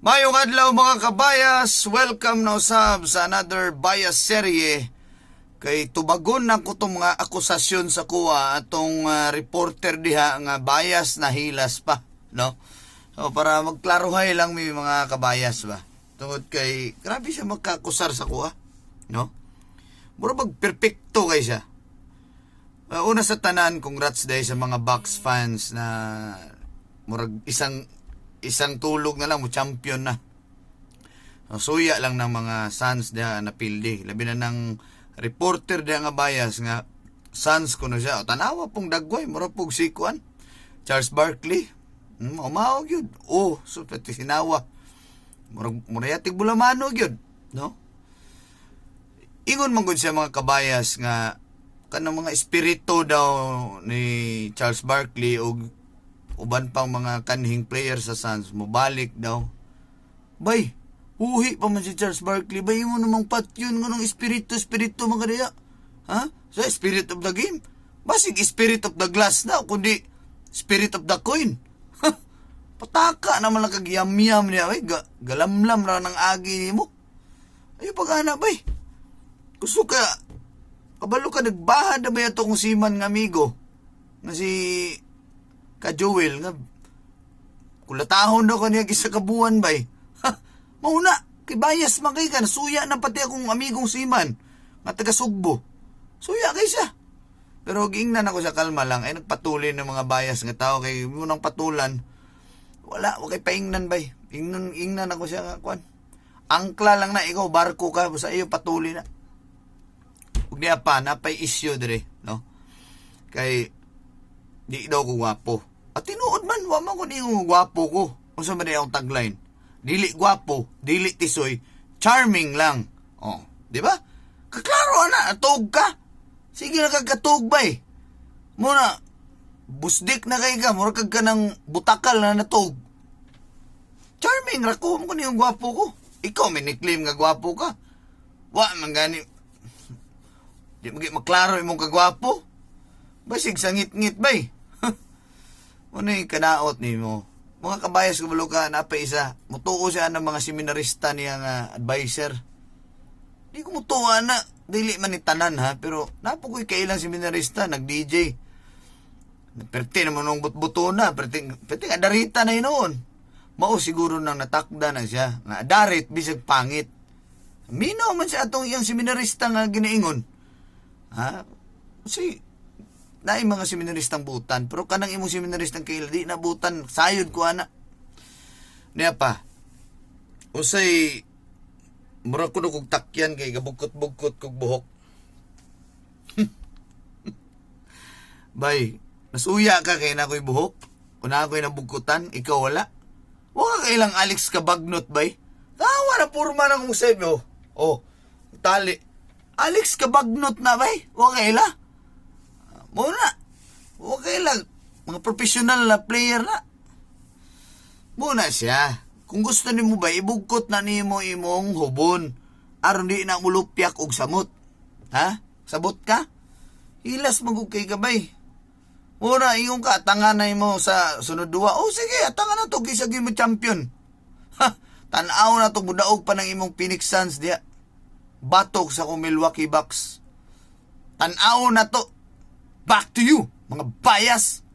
Maayong adlaw, mga kabayas, welcome na usab sa another bias serye kay tubagon na ko tong mga akusasyon sa kuha atong reporter diha nga bias na hilas pa, no? So para magklarohay lang mi, mga kabayas ba. Tungod kay grabe siya magkakusar sa kuha, no? Mura bag perpekto kay siya. Una sa tanan, congrats dahil sa mga Bucks fans na murag isang isang tulog na lang mo champion na. So, suya lang ng mga Suns diha na pildi. Labi na ng reporter diha nga bias nga Suns kuno siya. O, tanawa pong dagway, mura pog si kuan. Charles Barkley. Umaog yun. Oh, so pati sinawa. Murag mura yatig bulamano gyud, no? Ingon man gud siya, mga kabayas, nga kanang mga espiritu daw ni Charles Barkley og uban pang mga kanhing player sa Suns mobalik daw. Bay, uhi pa man si Charles Barkley. Bay, mo namang patyon nga ng espiritu, espiritu mga diya. Ha? Sa spirit of the game? Basig spirit of the glass na, kundi spirit of the coin. Pataka naman lang kag yam-yam niya. Ay, galamlam na ng agi mo. Ay, pag-ana, bay. Gusto ka, kabalo ka, nagbahad na ba ito kung siman nga amigo? Nga si ka Joel, nga kulatahon daw kaniya isa ka buwan, bay. Ha, mauna, kay bias man kay ka, nasuya na pati akong amigong siman, nga taga Sugbo. Suya kay siya. Pero giingnan ako sa kalma lang, ay nagpatuloy ng mga bias nga tao kay mo nang patulan. Wala, wa kay paingnan, bay. Ingnan ingnan ako siya nga kwan. Angkla lang na ikaw, barko ka, basta iyo patuloy na. Ug niya pa, napay issue dire, no? Kay di daw ko gwapo. At tinuod man, wa man ko ni gwapo ko. Unsa man akong tagline? Dili gwapo, dili tisoy, charming lang. Oh, di ba? Kaklaro ana, atog ka. Sige na kag katug bay. Muna, busdik na kay ka, mura kag ka ng butakal na natug. Charming ra ko, mo ni gwapo ko. Ikaw may ni-claim nga gwapo ka. Wa man gani. Di mo maklaro imong kagwapo. Basig sa ngit-ngit bay. Ano yung kanaot nimo? Mga kabayas, kabalo ka, napa isa. Mutuo siya ng mga seminarista niya nga advisor. Di ko mutuo na. Dili man ni tanan ha, pero napo ko'y kailang seminarista, nag-DJ. Perte naman nung butbuto na, perte, perte adarita na yun noon. Mao siguro nang natakda na siya, nga adarit bisag pangit. Minaw man siya atong iyang seminarista nga ginaingon. Ha? Si naay mga seminaristang butan, pero kanang imong seminaristang kaila di na butan, sayod ko ana. Niya pa. Usay mura ko kog takyan kay gabugkot-bugkot kog buhok. Bay, nasuya ka kay na ko'y buhok. Kung na ako'y nabugkutan, ikaw wala. Wa ka kailang Alex Cabagnot, bay. Tawa na purma ng Eusebio. Oh, tali. Alex Cabagnot na, bay. Wa kaila. Muna. Wa kaila. Mga professional na player na. Muna siya. Kung gusto nimo ba, ibugkot na nimo imong hubon. Aron di na mulupyak og samot. Ha? Sabot ka? Hilas magug kay kabay. Muna, iyong ka, tanga na mo sa sunod duwa. Oh, sige, tanga na to, kaysa mo champion. Ha, tanaw na to, budaog pa ng imong Phoenix Suns diya. Batok sa kong Milwaukee Bucks. Tanaw na to. Back to you, mga bias.